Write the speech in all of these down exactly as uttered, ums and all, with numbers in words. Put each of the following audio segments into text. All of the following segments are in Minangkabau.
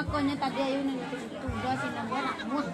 Pokoknya tadi ayo nanti itu udah sih nambah nak muah.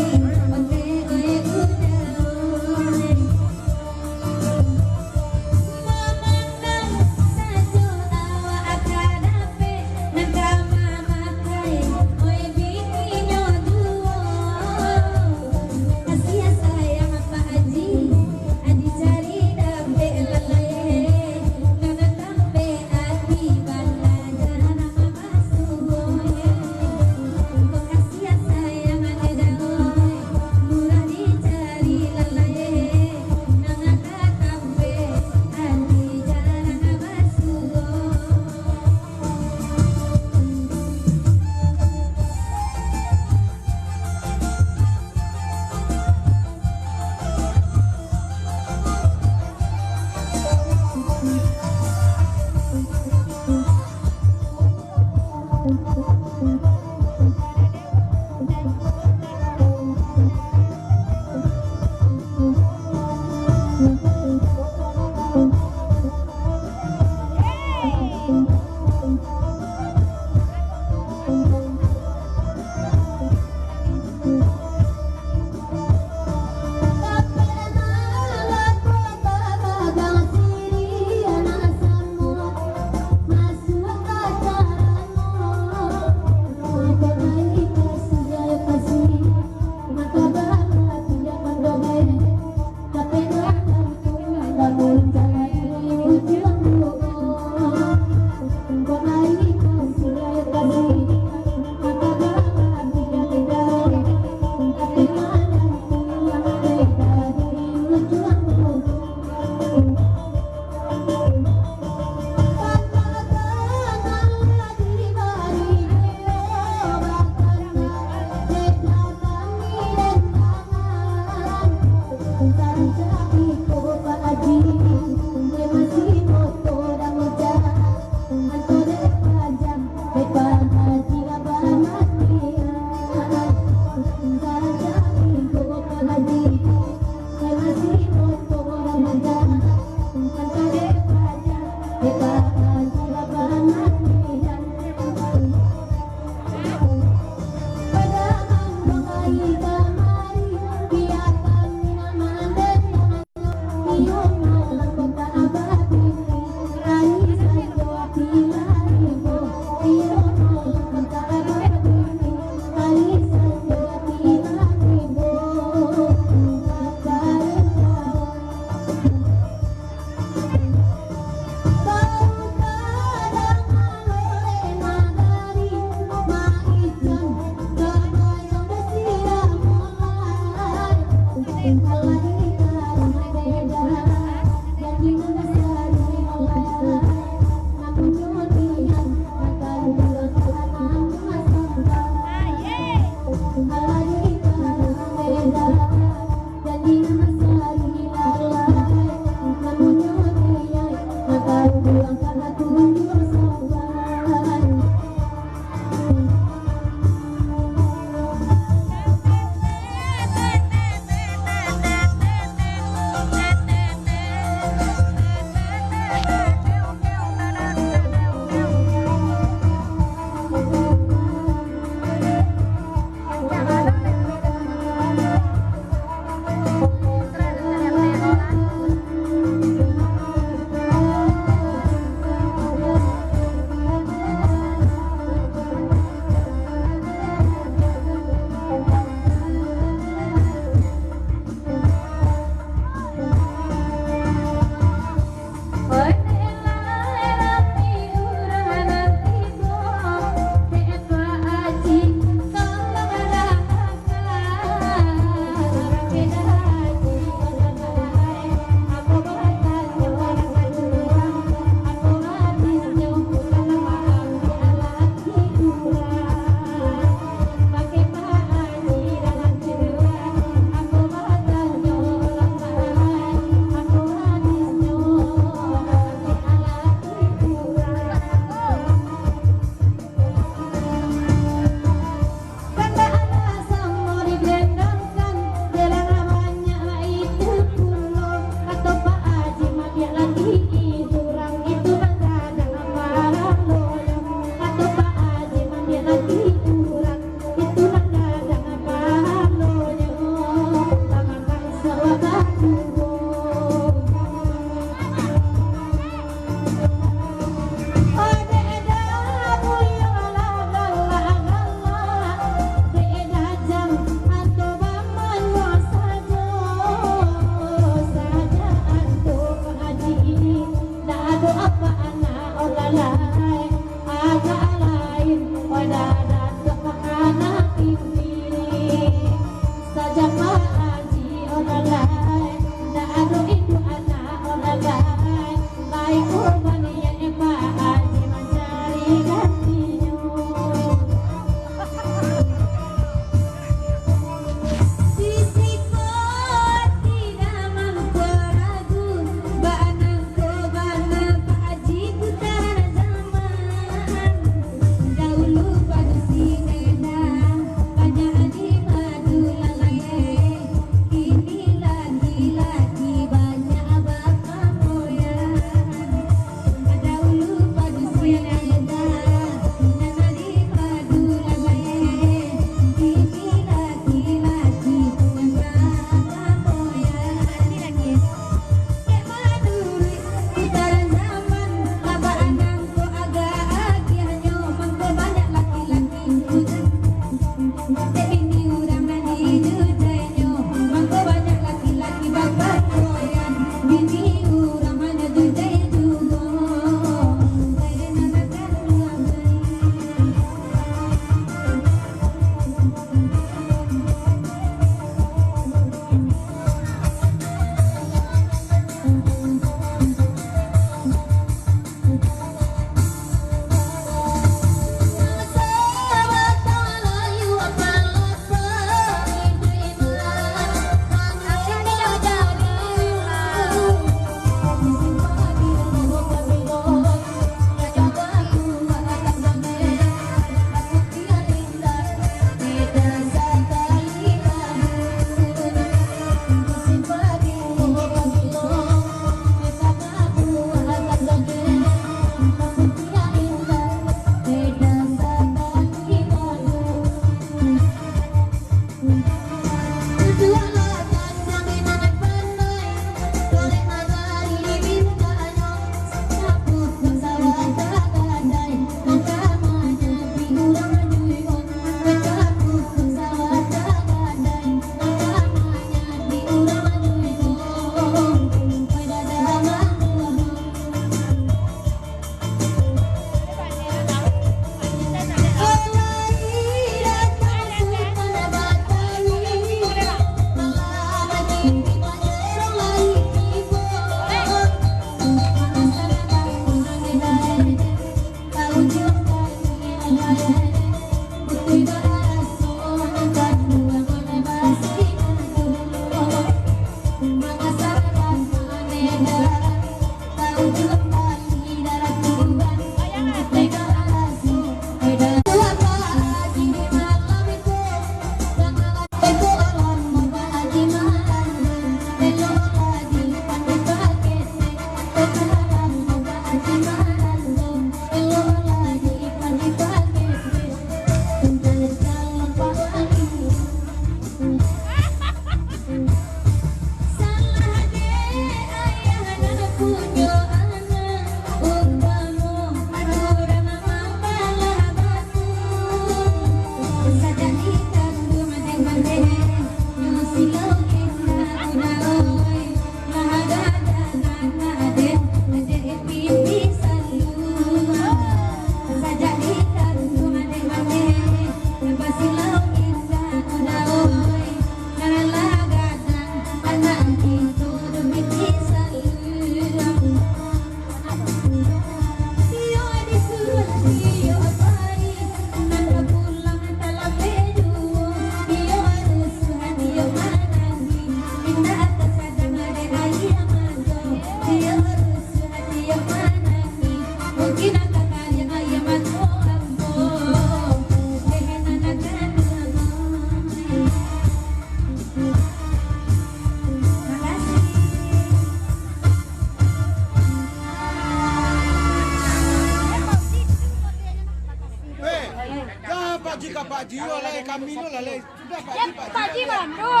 Weh, dah Pak Ji ka Pak Ji, yo lah, kami lo lah, lah. Sudah, Pak Ji, Pak Ji. Pak Ji Bando.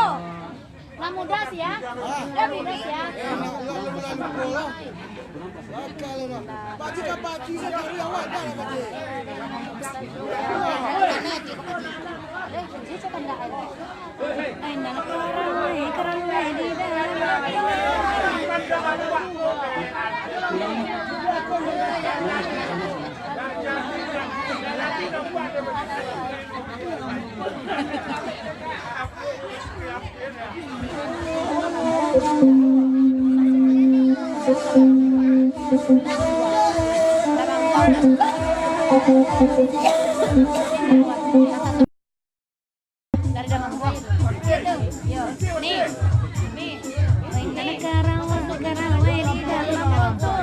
Lah muda sih ya. Lah muda sih ya. Eh, nak, lah, lah, lah, lah, lah. Bakal lah. Pak Ji ka Pak Ji, saya cari awak dah lah, Pak Ji. Dari dalam. Yo. Ni. Ni. Karawang, karawai di dalam moto,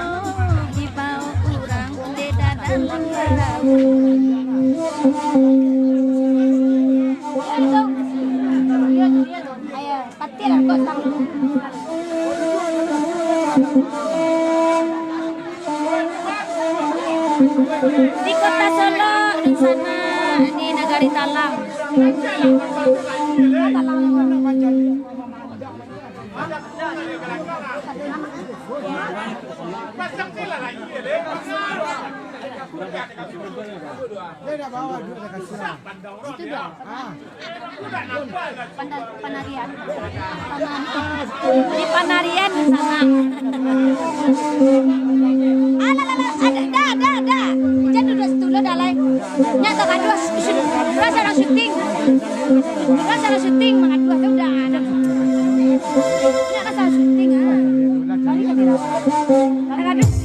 dibawa urang beda dalam perahu. Ayo, patil kok tang. Di Kota Solok, di sana, di Nagari Talang. Talang. Dia dah bawa duit dah kasih lah. Itu dah. Ah. Panda-, panarian. Di panarian di sana. Alah, alah, alah, ada, dah, dah, dah. Jan duduak situ lo, dah lai. Nyak tak gaduah, rasa orang syuting. Rasa orang syuting, mangaduah tu dah, dah. Nyak rasa syuting, ah. Balik lagi dah. Gaduah.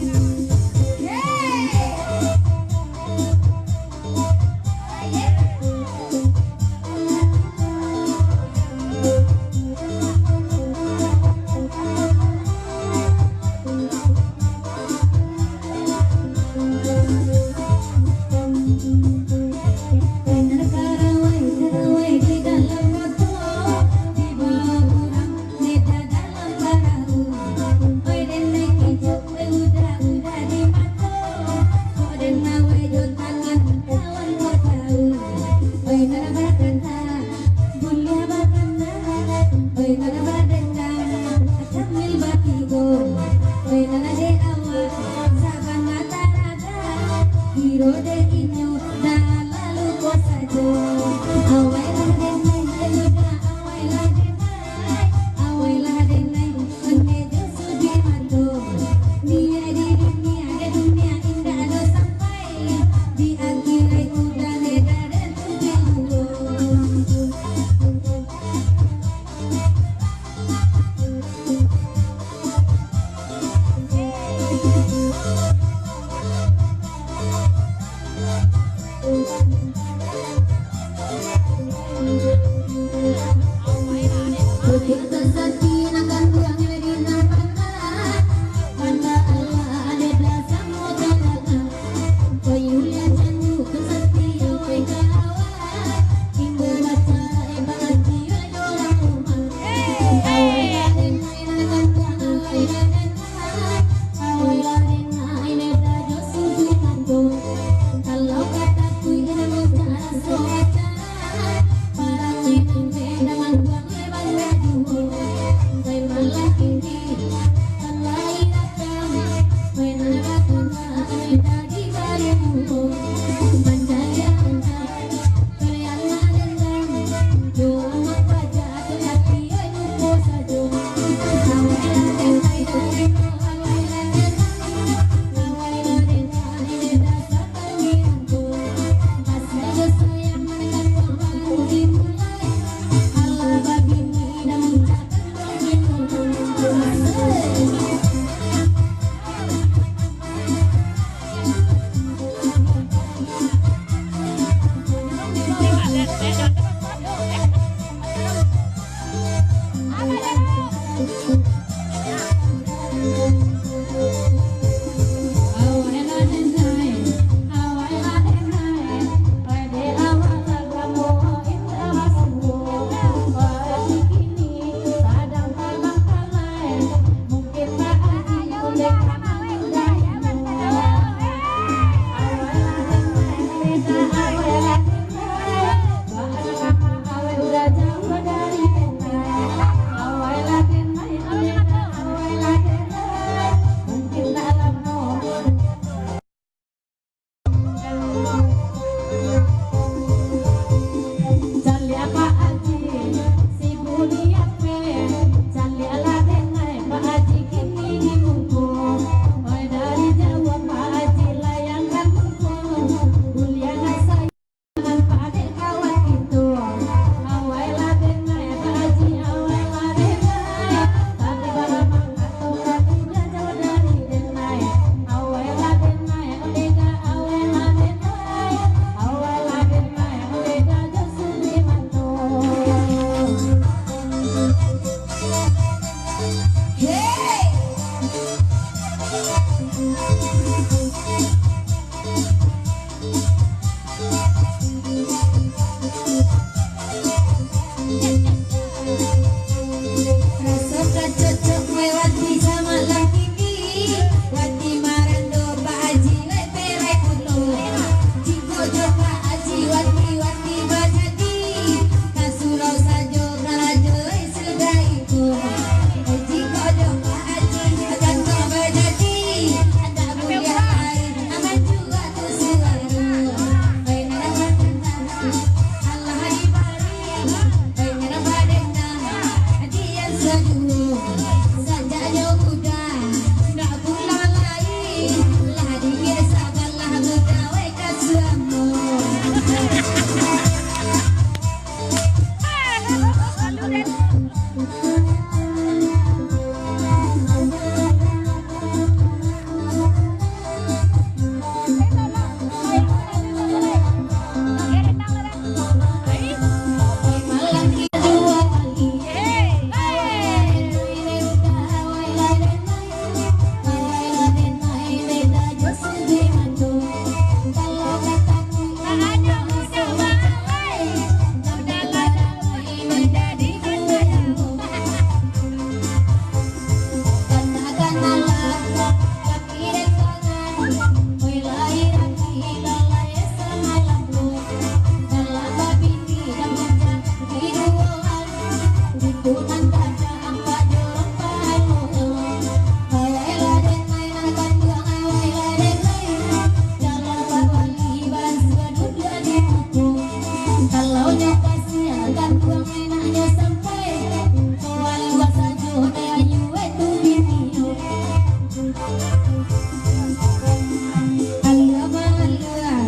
Aluah-maluah,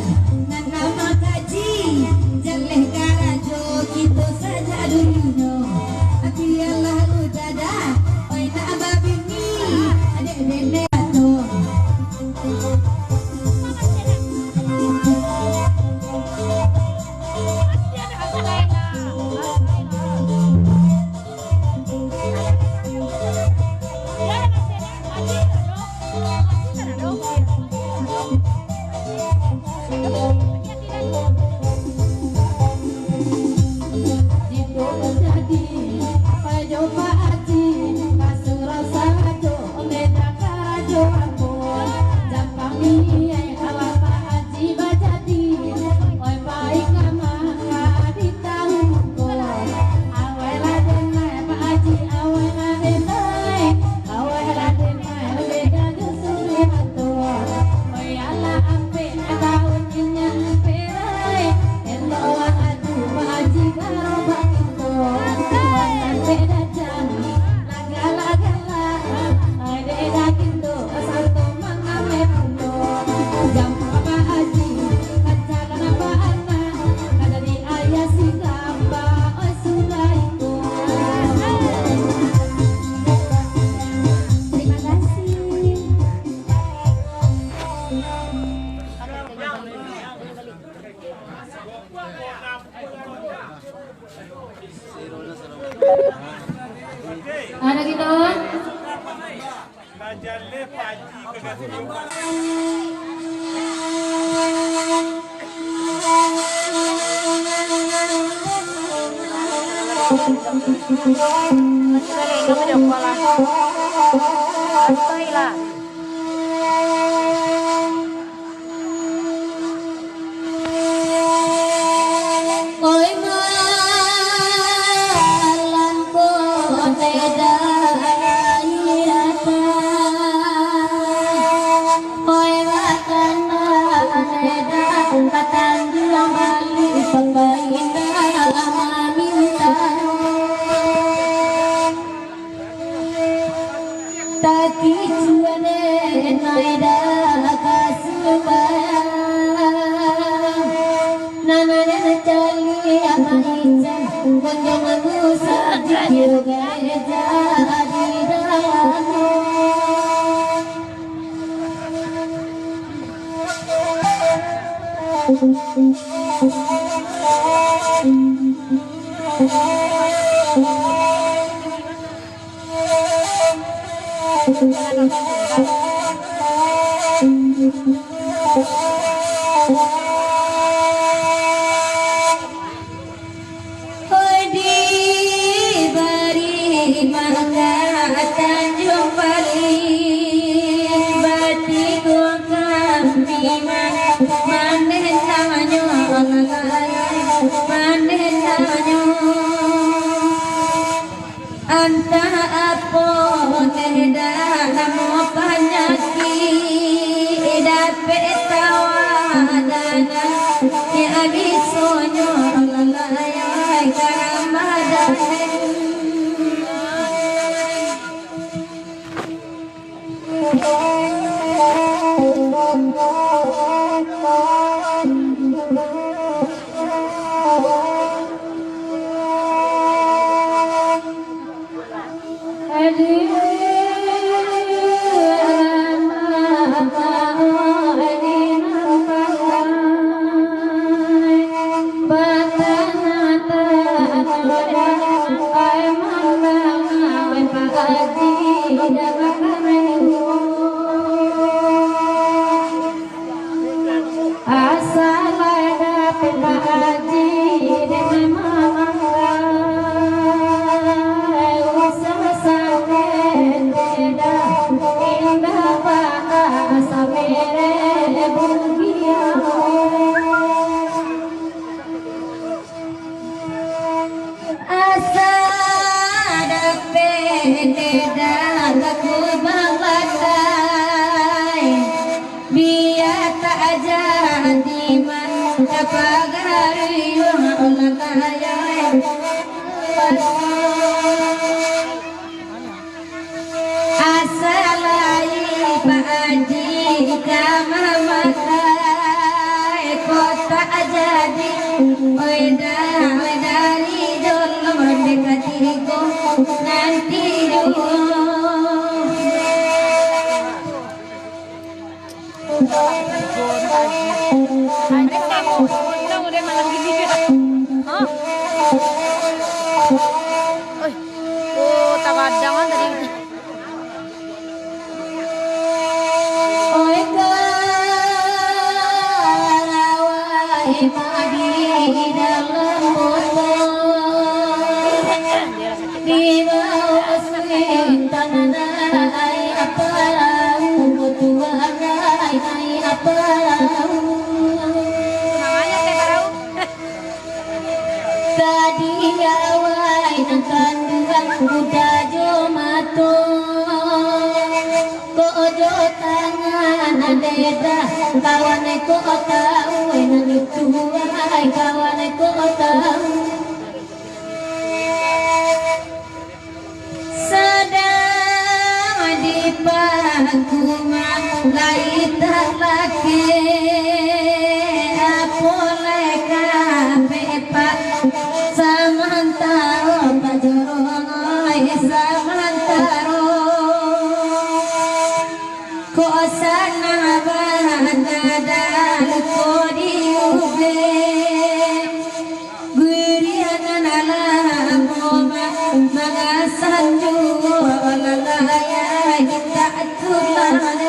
nan amak kaji, jaleh karajo kito sajak dulunyo. Bialah ujadah, oi nak babini, adek nenek tu. Terima kasih. Ada gitu? Santai lah. Oi malam ko beda rata. Oi wakana beda, katanjuang bali papaindah maminta. Takicuan den maeda ka sumbayang. Nan aden caliak maichan, gonjong musajik di gareja di dalam. Hoi dibari mangga Tanjung Bali, batigo kami ma-, maneh namonyo, maneh namonyo. Antah apo neh dah namo panyakik, dapek tawa dana, ya bisonyo lalai ka Ramadan. Asa lai dapek Pak Haji dek mamangkai, usah sakik dada, indak baa asa mereh bugiau. Asa dapek dada laku balandai, bia tak jadi mangapagari ulang layai. Asa lai Pak Haji ka mamakai, kok tak jadi, oi dah, oi dari jolong dek katigo nanti juo. Aneh, untung udah malam gini. Hah? Oi. Oh, tagadang kan tadi. Oi, karawai mah di dalam botol. Di bawah suintan naiak parahu, tuan naiak parahu. Tadi awai nan kanduang kuda jo mato, kok jo tangan nan dedah, kawan ai kok tau, nan itu ai kawan ai kok tau. Sadang di pangkuan lai talakeh, apo lai ka pepak, samantaro Pak Jorong, oi, samantaro. Kok sanang bana dalam kok diubek. Gulianan alam omak, mangasan juo lalai, tak tulai.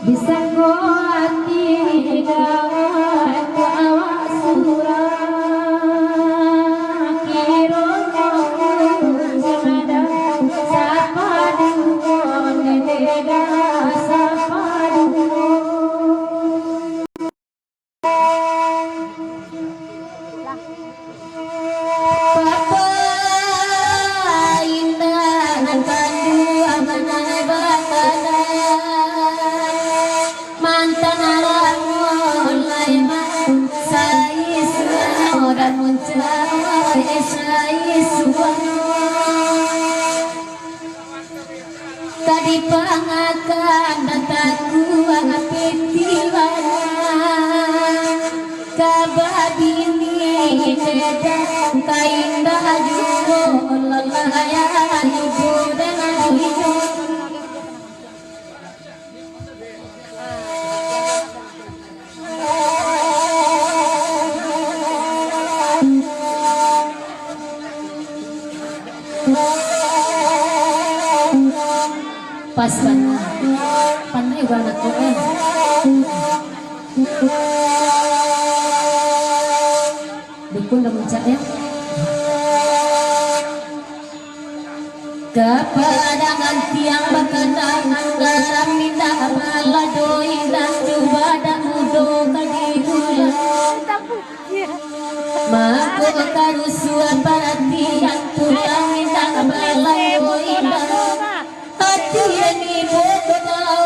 Disangko ati dawai ka awak surang, kironyo ujan adan sapaduo, dendeda sapaduo. Papa indak nan kanduang manai bakada, mantan arango lai ma, sai suano dan muncak, sai suano. Ka dipangakan datang kuang piti bana, ka babini dedang, ka indak juo lalai ibu dan inyo. Pas bana. Pandai urang nakok, eh. Dukun dah muncak, ya. Kapadangan tiang bakandang, garam indak balado, indak tu badak mudo. Karusuhan paratian tulang indak balang indak. Hati dan ibu kau tahu.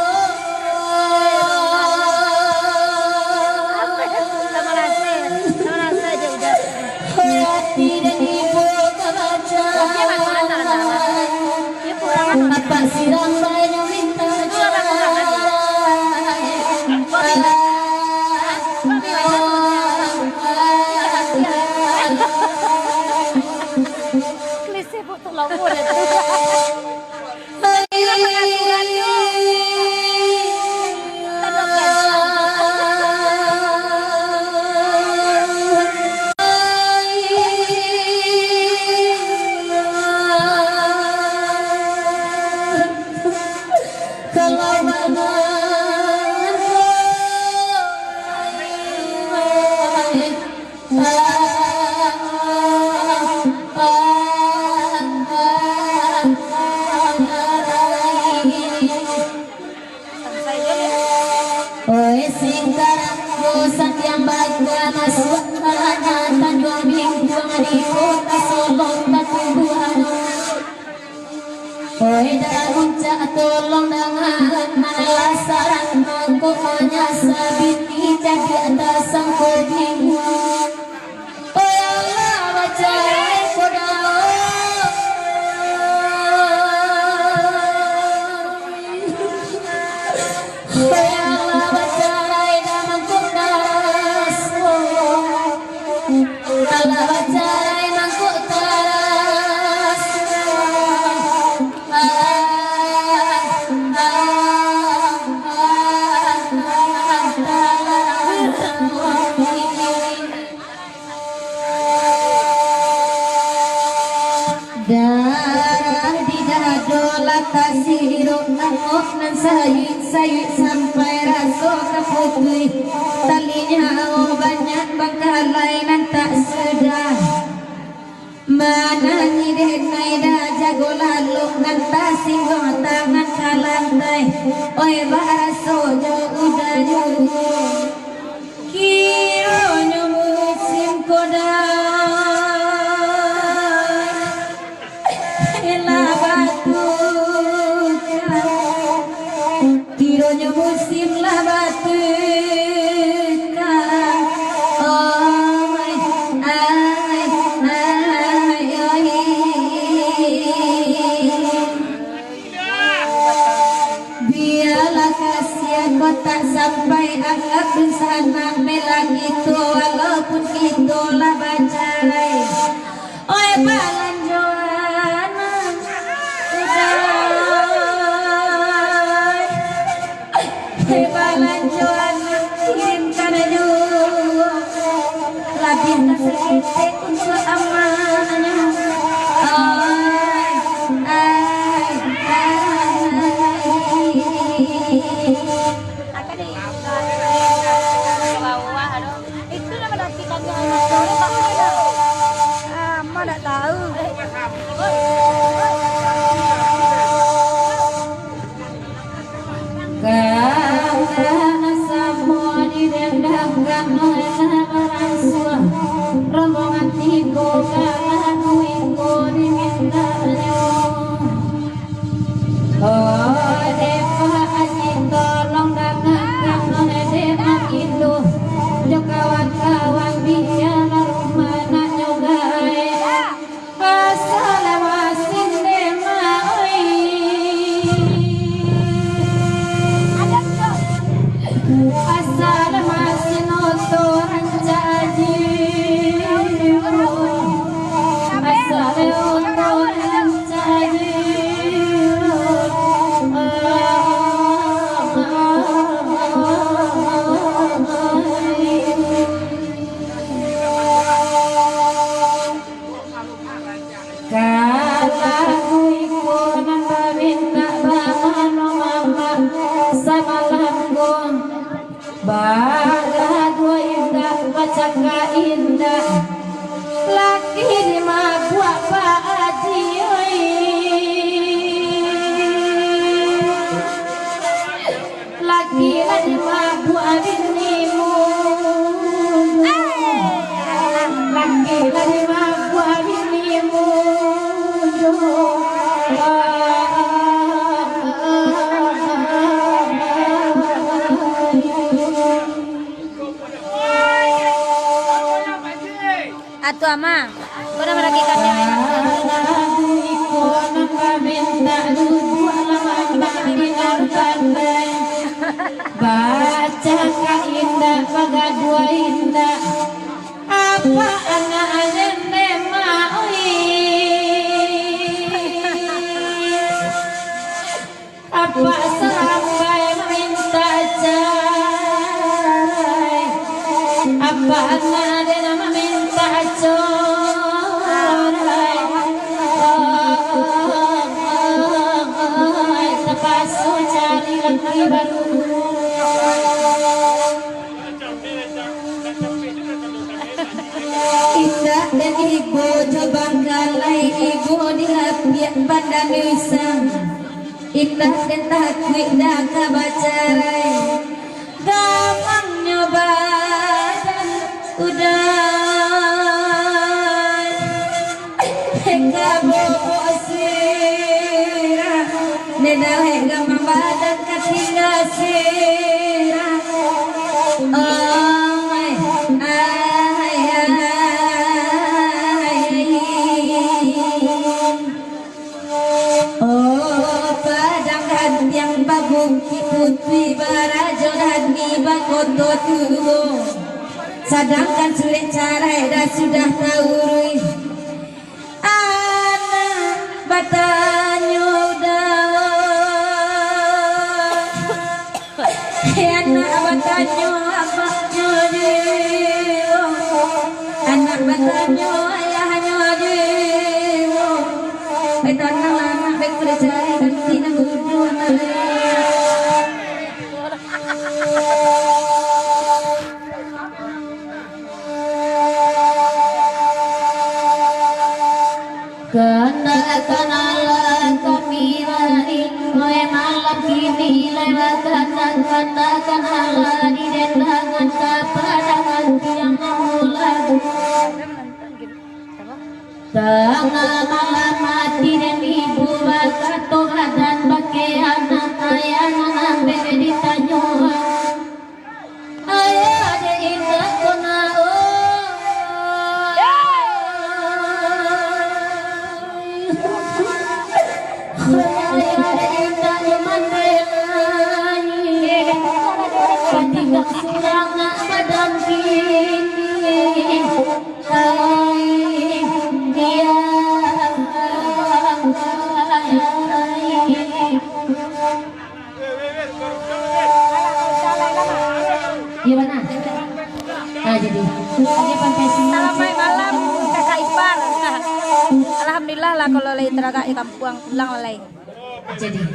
Hati dan ibu kau baca. Apak siram banyu minta jalan. Klise foto lamo dah tu. Kalau Oi, singkarang dosa tiang baca masuak karana tanjuang bingkuang di kota Solok tatumbuahan. Oi, dalam muncak tolong dangan, manalah sarang mangkok manyasa bini jadi atas sangko bingkuang. Oi Allah, bacarai ko dao. Oi Allah, bacarai damang ko taras. Allah, bacarai mangkok taras. Ah, ah, ah, ah, ah. Darah di dado lah tasirok, angok nan sayik-sayik sampai raso ka putuih. Tali nyawo banyak bangkalai nan tak sudah. Manangih denai dah jago lalok nan tasingguang tangan ka lantai. Oi, baraso jo udah juo. Kironyo musim ko dai lah batuka. Kironyo musim lah batuka. Oi, ai, ai, oi. Bialah kasiah ko tak sampai anggap dunsanak, bela kito walaupun kito lah bacarai. Oi, balanjoan, udah. Oi, balanjoan, kirimkan juo. Labiahkan saketek untuak amanah. Ai, ai, ai. Itu nama nanti kami anak sore, Pak. Ah, Ama ndak tahu. Karano samo didendangkan oleh barangsuah, rombongan tigo ka lagu iko dimintanyo. Oh, dek Pak Haji, tolong dangakan oleh dek Mak Indu, jo kawan-kawan bialah rumah nak nyogai. Asal masin dema oi. Asal masin oto rancak aji. Asal oto rancak aji. Kalagu iko nan bamintak bamano mamak samalam ko. Balagu indak, bacakak indak, laki dimabuak Pak Haji, oi. Laki lah dimabuak bini mudo. Laki lah Mama, kau nak merakikannya, ya? Anak iko nan bamintak duduak lah mambak di nan tandai. Bacakak indak, bagaduah indak. Apak anak jendema, oi. Apak sarambai mamintak carai. Apak anak den mamintak carai. Oi, tapaso cari laki baru. Indak den ibo jo banggalai, ibo di rapiak Banda Nusa. Indak den takuik dah ka bacarai. Gamangnyo badan udah. Ka bobok sirah, neda lek gamang badan ka tingga sirah. Oi, ai, ai. Oh, padang gantiang babukik putih, barajo dani bakoto tuo. Sadangkan sulek carai dah sudah tauruih. Anak batanyo dah. Anak batanyo amaknyo jiwo. Anak batanyo ayahnyo jiwo. Baik tanang lah anak, baik kuda cari ganti nan gudu anak. Kandak kanalah kami lai, mulai malam kini lai bakandak-kandak kanalah di dendangan kapadangan tiang namu lagu. Tangah malam ati den ibu bakato badan bakeh anak ayah nan ambek ditanyo. Ayah dek indak ko nak, oh. Ayah dek indak ko mandai lai. Katika surang nak badan kini. Ai, dia. Iya, bana. Ah, jadi. Dia pantai sini. Selamat malam, kakak ipar. Alhamdulillah lah, kalau lai taragak di kampuang, pulang lah lai. Jadi. Eh.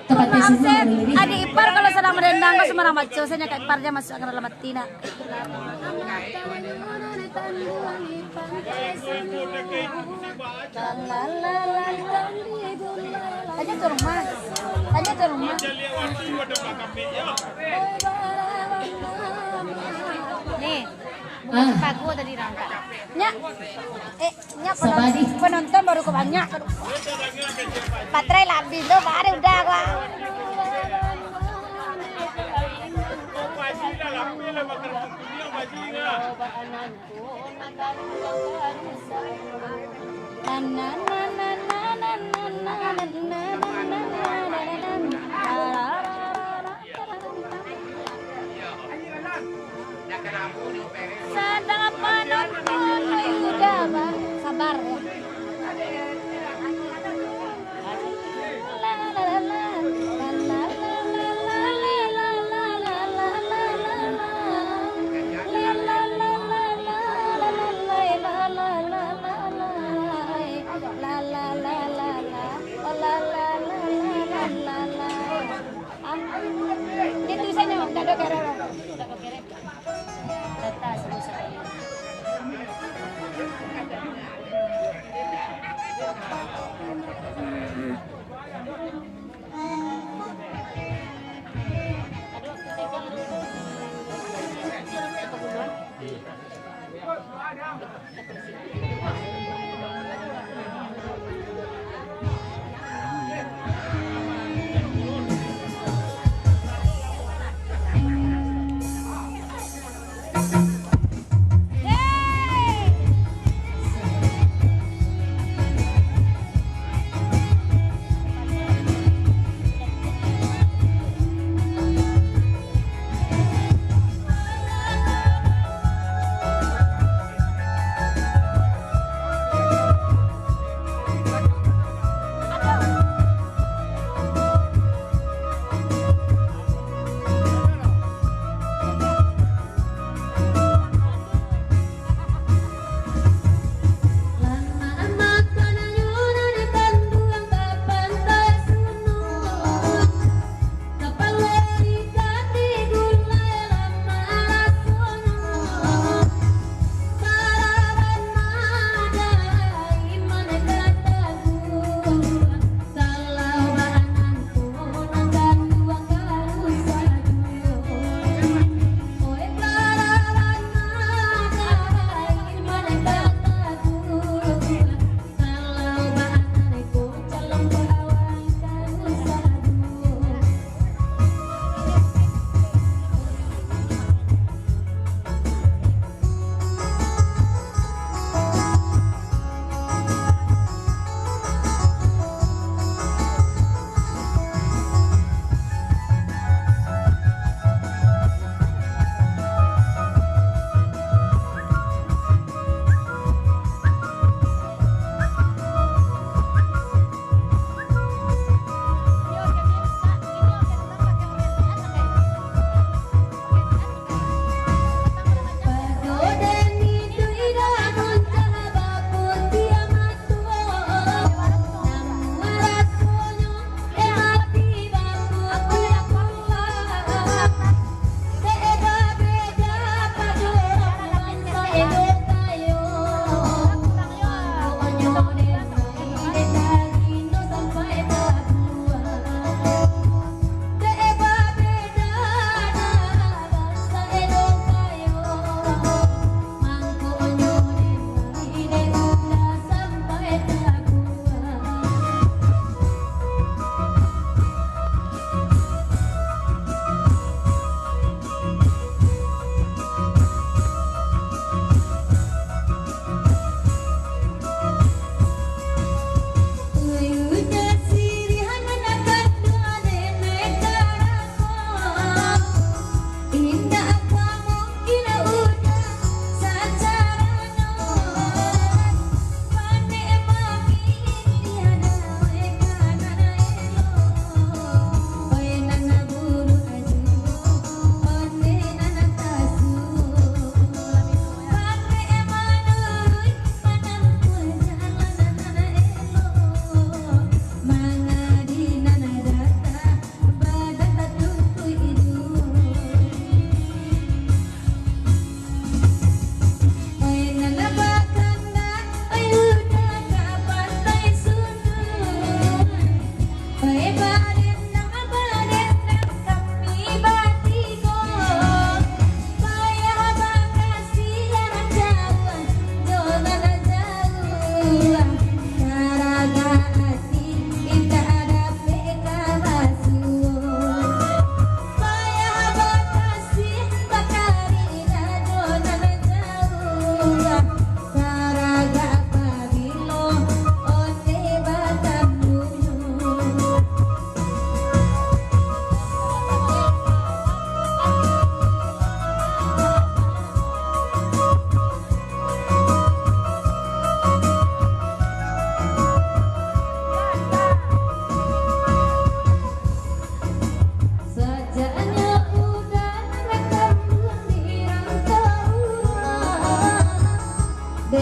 Ke pantai sini. Maaf, Sep. Adik ipar kalau sadang merendang, kau sembarang baco saja, kakak iparnya masuk ke dalam hati, nak. Tanya ke rumah. Tanya ke rumah. Nih, bukan Ah. Pagu tadi rangkak. Nyak. Eh, nyak Sabar, penonton, Di. Penonton baru kebanyak. Baterai lah habis tu, baru udah gua. Sadang panonton, oi, udah, Bang. Sabar, ya. Itu saja, tidak ada kerek. Data sebesar.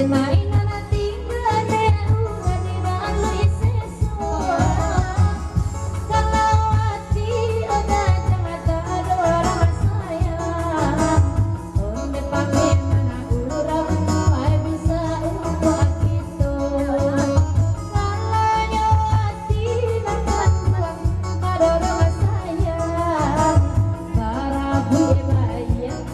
Mainan tingga dek urang di balai seso. Kalau ati oda jangan tak ado rasa sayang. Onde pakai mana urang ai bisa untuak kito. Kalau nyo ati nak bantuak ado rasa sayang. Barabuik baiak.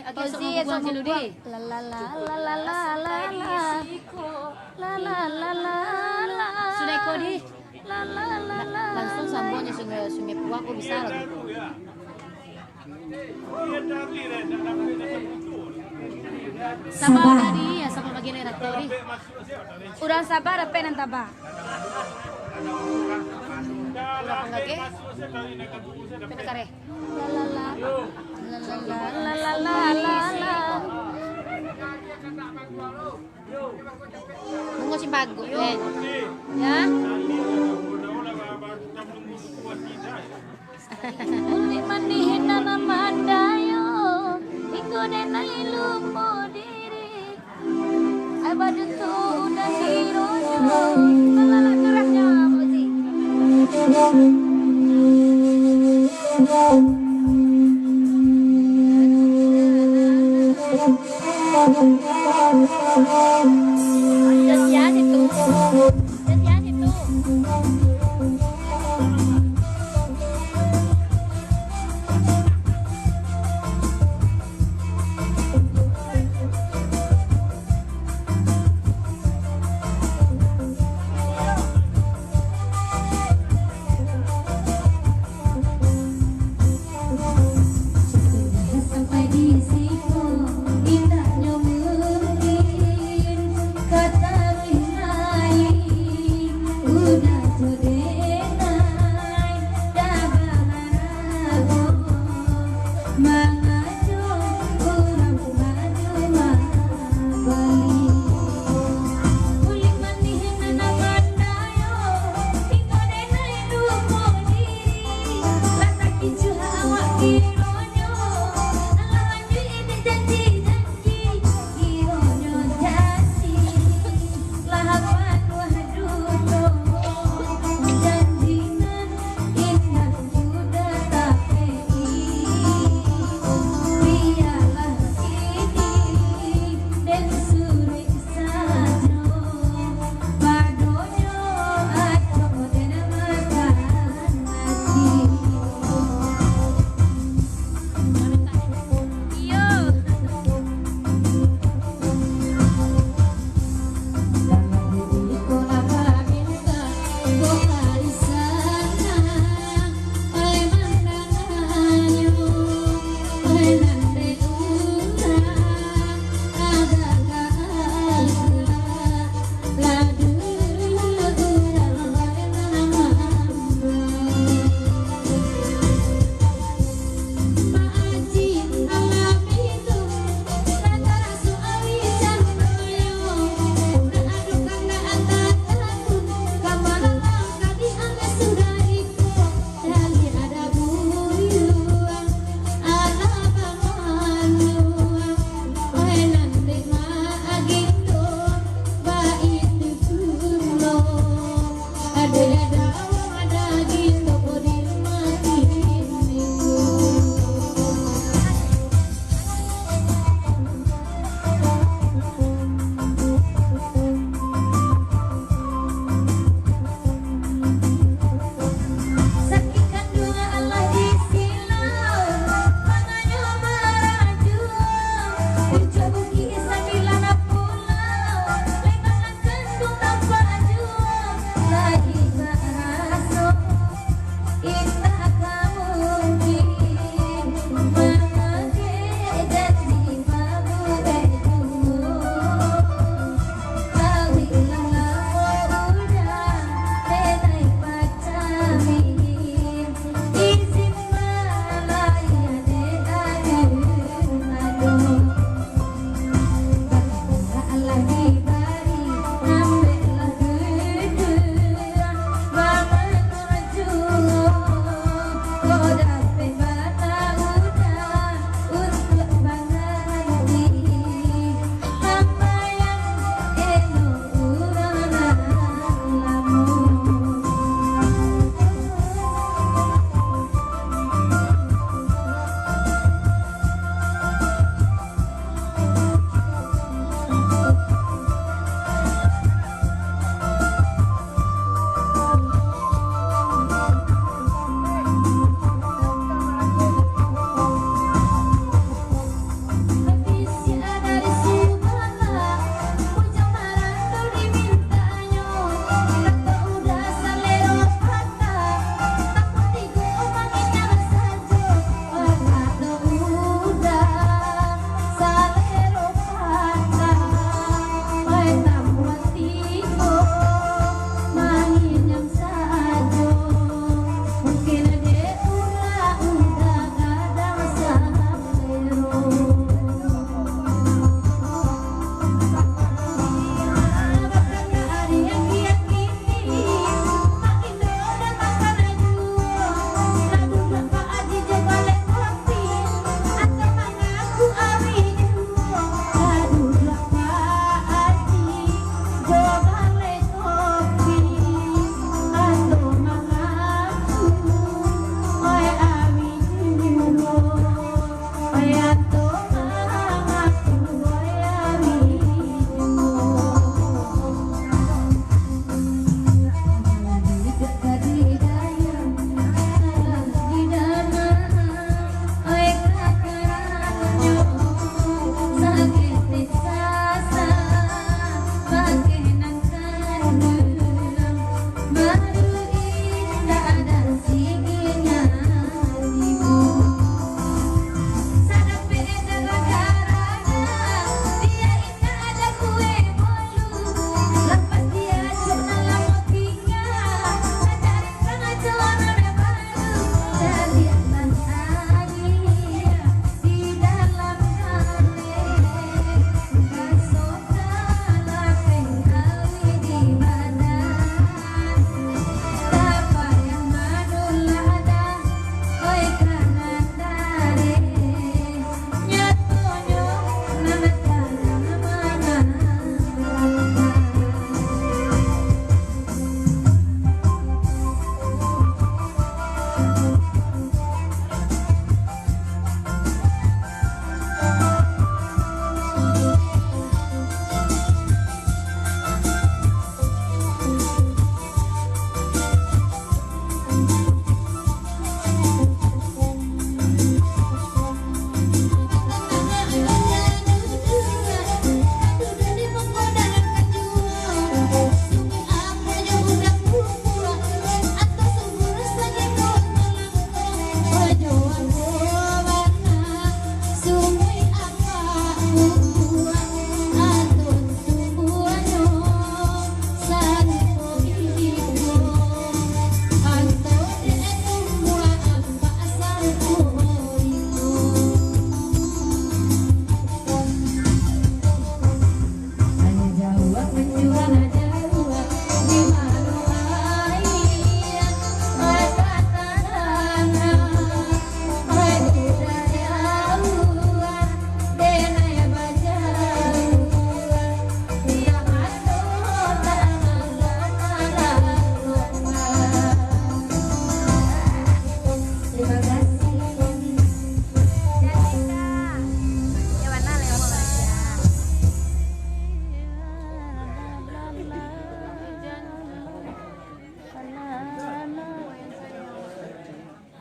Fauzi, esok mau buang. La, la, la, la, la, la, la, la. La, la, la, la, la. Sudah ko di? La, la, la, la, la. Langsuang sambuang jo Sungai, Sungai Puak ko bisa lah. Sabar tadi, ya, sabar bagi lai rata di. Urang sabar, dapek nan tabah. Urang pangageh, dapek nan kareh. La, la, la. La, la, la. Bungo simpago, eh. Ya. Bulik mandihin nan madayo, iko denai lupo diri. Ai badutu udah dironyo, malah turahnyo, Fauzi. Sia-sia situ. Sia-sia situ.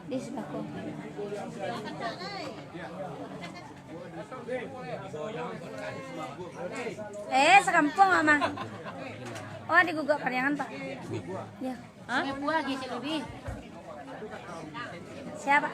Di sebelah ko. Eh, sakampung, Mama. Oh, di Gugak Pariangan, Pak. Ya. Hah? Siapa?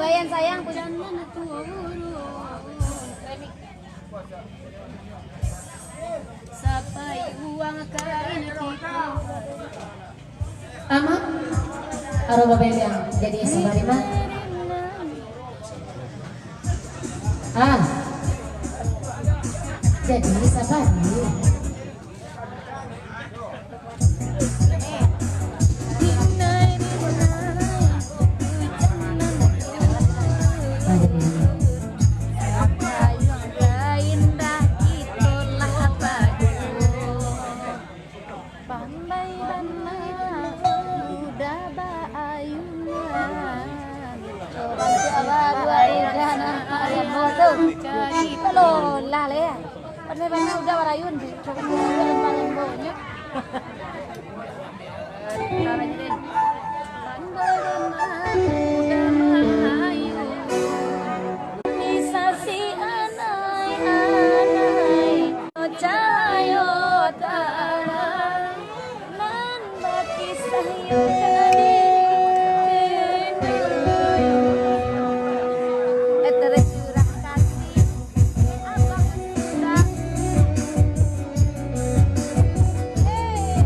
Bayan sayang, Ama, aro babayang jadi sabari mah. Ah, jadi sabari. Pandai bana uda baayunan. Urang tu aba dua uda nan palembo tu. Kalau lah leh. Pandai bana uda barayun. Pandai bana uda barayun. Cahayo tarang nan bakisah yo tadi. Eh, tercurah kasih. Eh, abang sudah. Eh.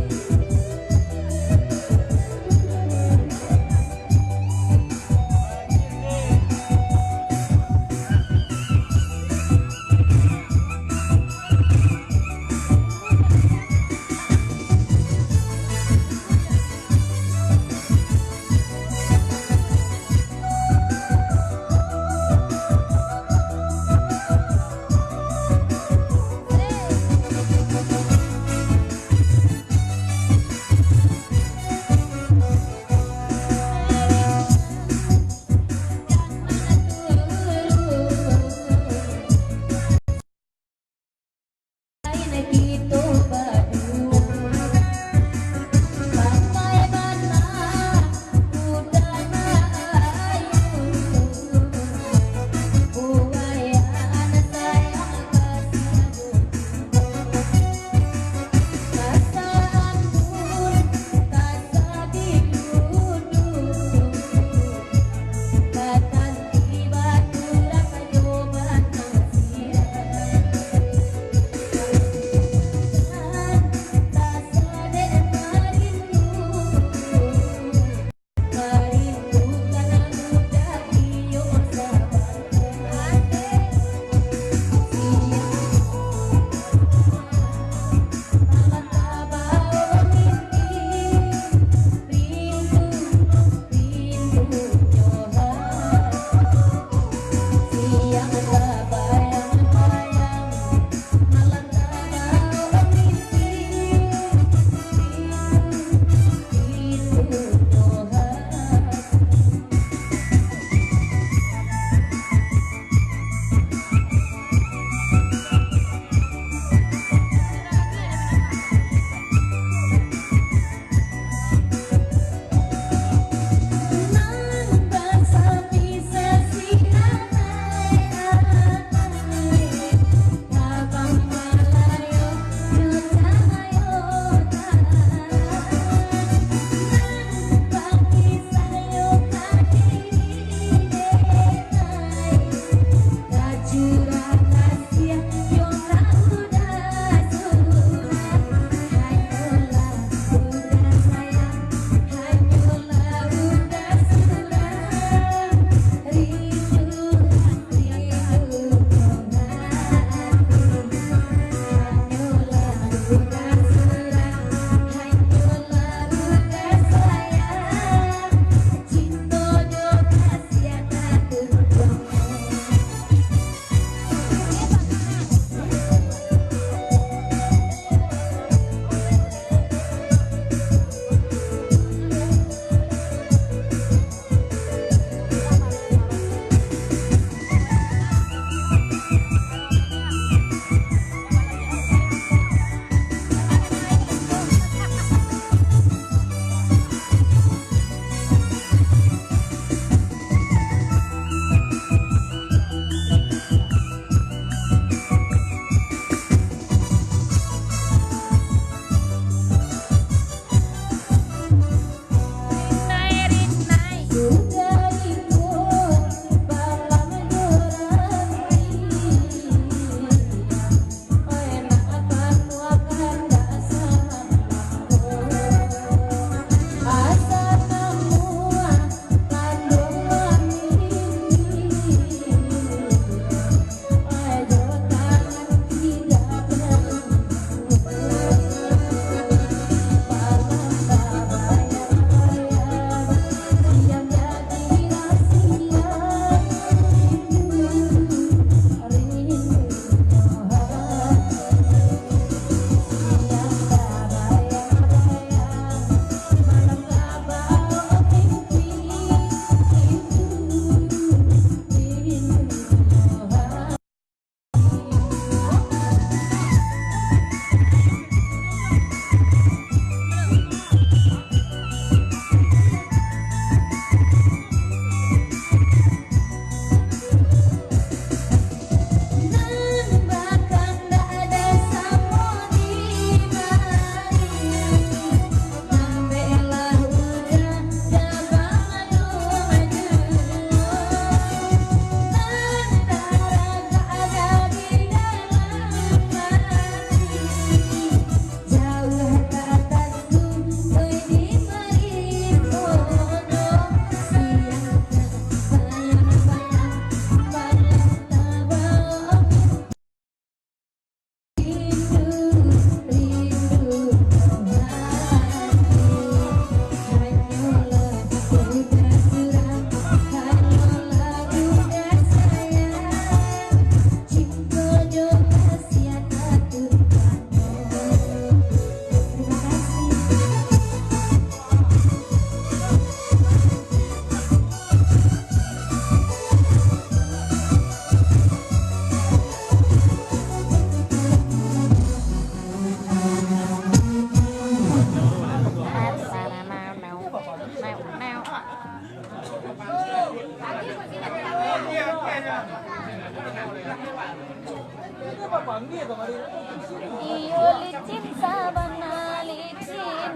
Iyo, licin sabana licin,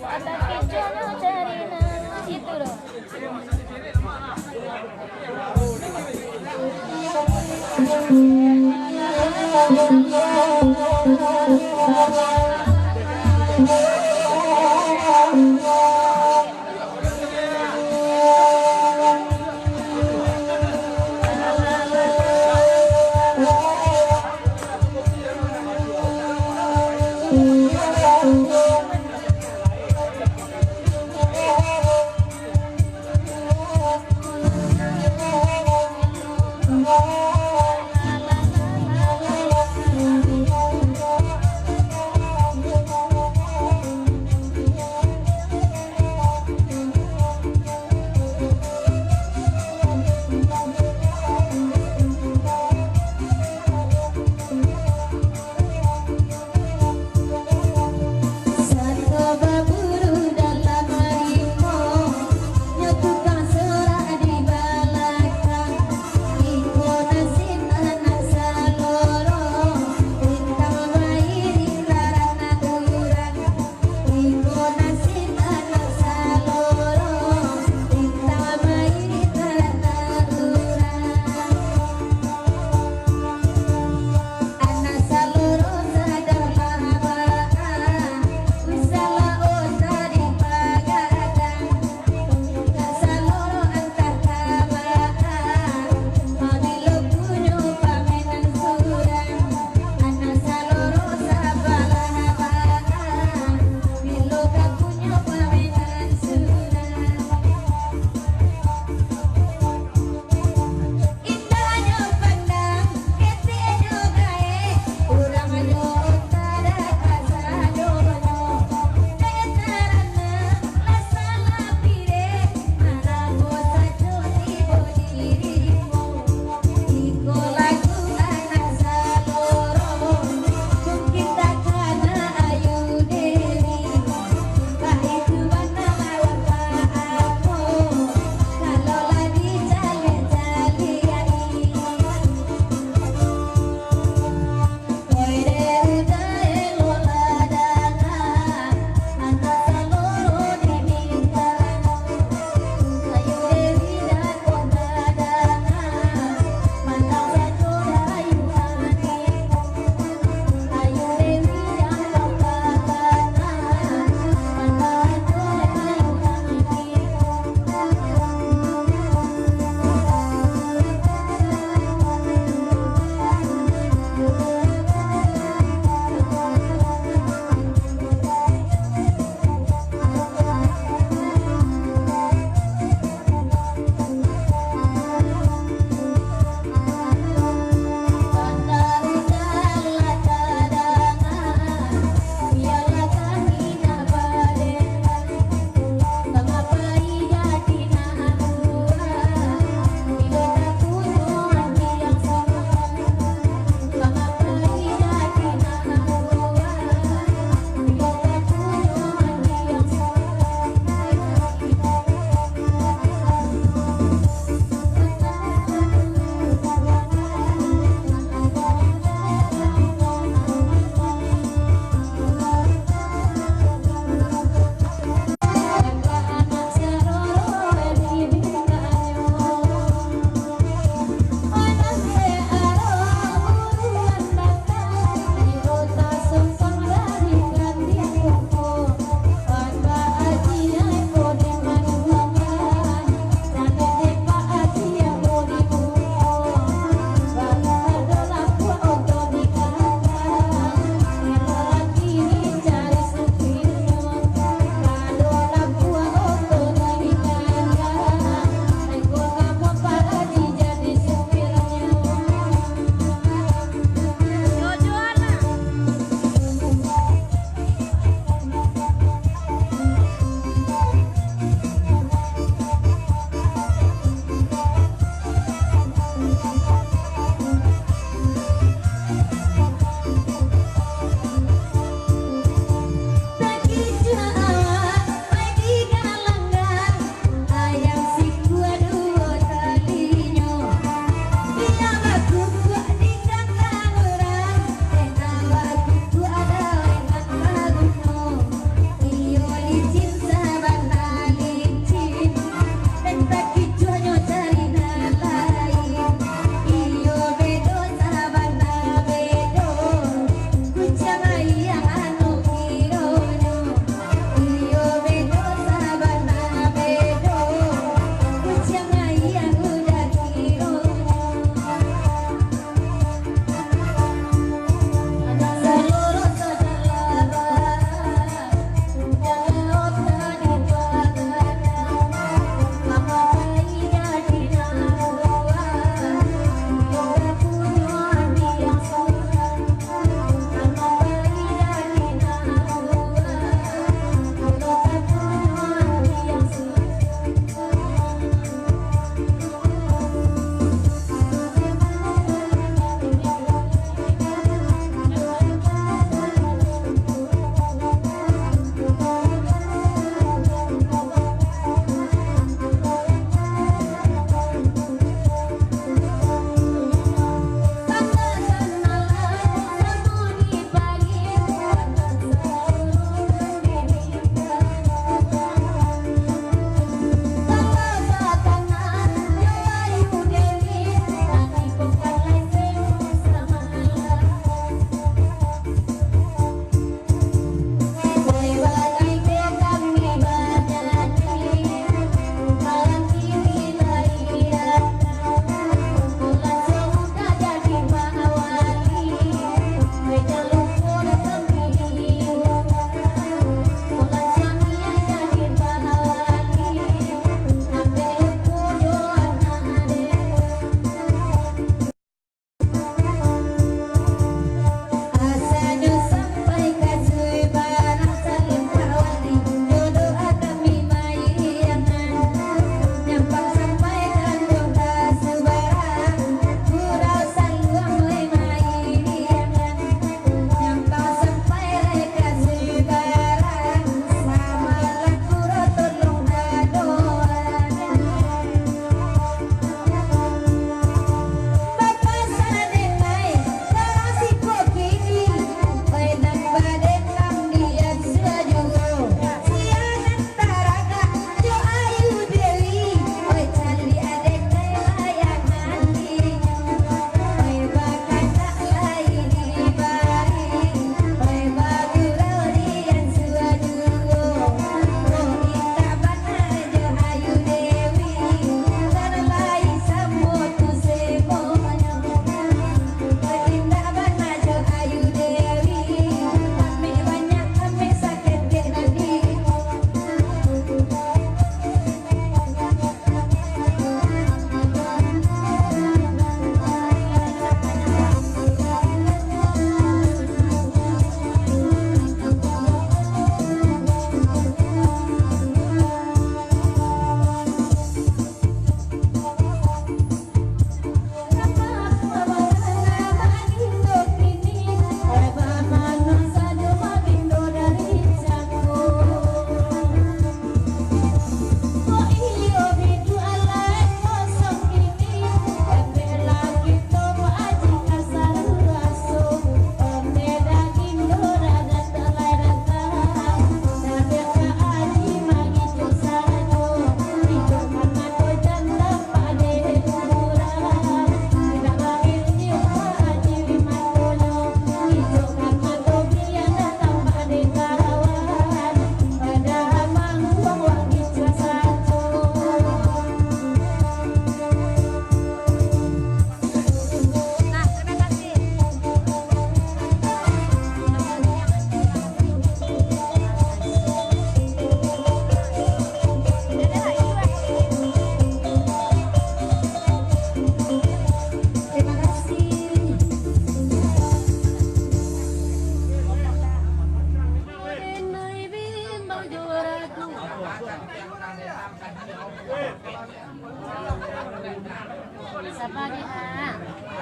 ada kicuanyo cari nan itu doh.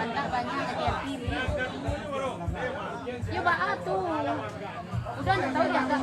Andak banyak lagi hati ni. Yo baa tu. Udah ndak tahu diandak.